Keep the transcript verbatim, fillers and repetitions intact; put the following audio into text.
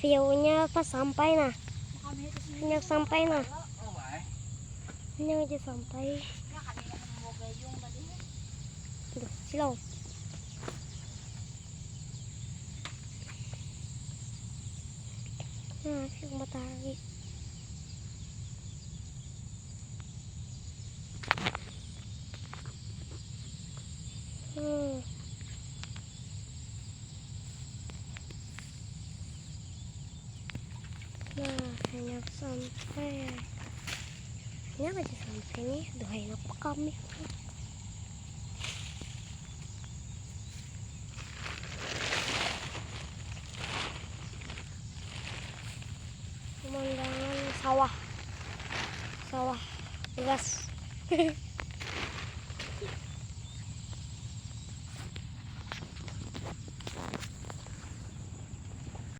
View-nya pas sampai nah. Hanyar sampai nah. Hanyar aja sampai. Aduh, silau. Nah, view matahari. Hmm. Nah, hanyar sampai. Hanyar aja sampai nih. Duhai, nak kami. Pemandangan sawah. Sawah beras.